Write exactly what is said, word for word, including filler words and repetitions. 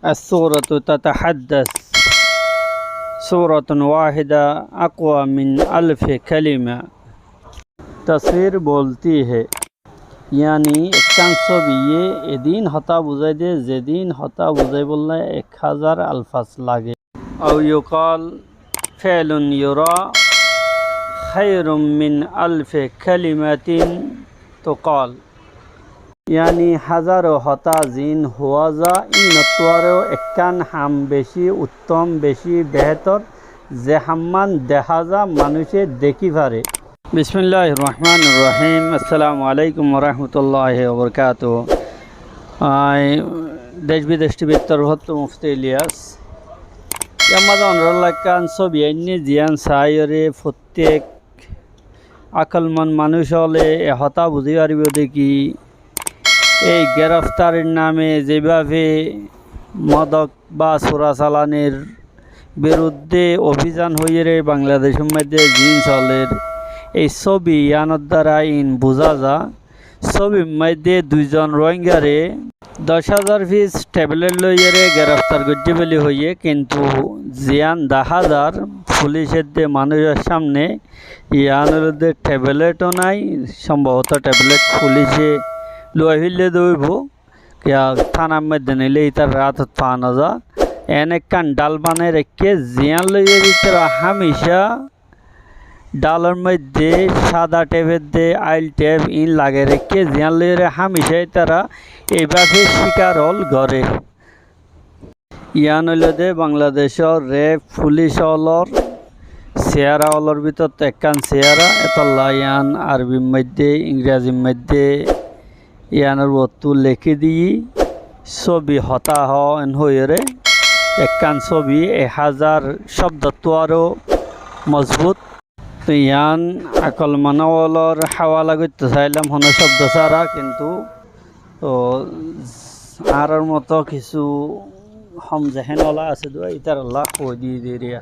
الصورة تتحدث، صورة واحدة أقوى من ألف كلمة. تصویر بولتی ہے، یعنی ekkán sóbiye edin hotá buzái de, zedin hotá buzáibolla ek házar alfaz lage. أو يقال فعل يرى خير من ألف كلمة تقال. Yáni házaro hotá ziín huá za, íinottú aró ekkán ham bicí uttóm, bicí behétor, ze hammán dehá za, manúice dekí fare. Bismilláhir Rohmánir Rohím. Assalámu aláikum warahmatulláhi wabarakátuhu. Añí Dec Bidec T V r torfóttu Mufti Iliyas. Yar mazé onorálla ekkán sóbi ainní, ziyán saáiyoré fottíek ákolmon manúic ókkole e hotá buzí faribóu de ki, ei gereftarir name zeibáfe modok ba surasalanir biruddé ofizan hoiyére Bangladecór moiddé ziín solér, ei sóbi yíanor duara iín buzá za. Sóbir moiddé duizon Rohingare doc házar fis thebelet loiyére gereftar goijjé buli hoiyé, kintu ziyán dehá zar fulic edde manúicor sámne, yían óilde thebelet ó nái, sombobotó thebelet fulice luwai féille de óibou, kiyá tánar moiddé neilé ítarar átot faa no za. Eén ekkán dhál banai raikké, ziyán loiyére ítara hámicá dhálor moiddé sáda thep edde, áil thep iín lagai raikké, ziyán loiyére hámicá ítara eibáfe cíkar ól goré. Yían óilde Bangladecór ref fulic ólor siyára ólor bútottu ekkán siyára, étolla yían Arbir moiddé, Ingrazir moiddé yíanor uottú lekí diyí, sóbi hotá hoó en hoiyére, ekkán sóbi e házar cóbdottú aró mozbut. Toi yían ákolmon ólor háwala goittó sailám honó cóbdo sára, kintu to añárar moto kissú hom zehén ola asé de, ítarallá hoói diyí de eriya.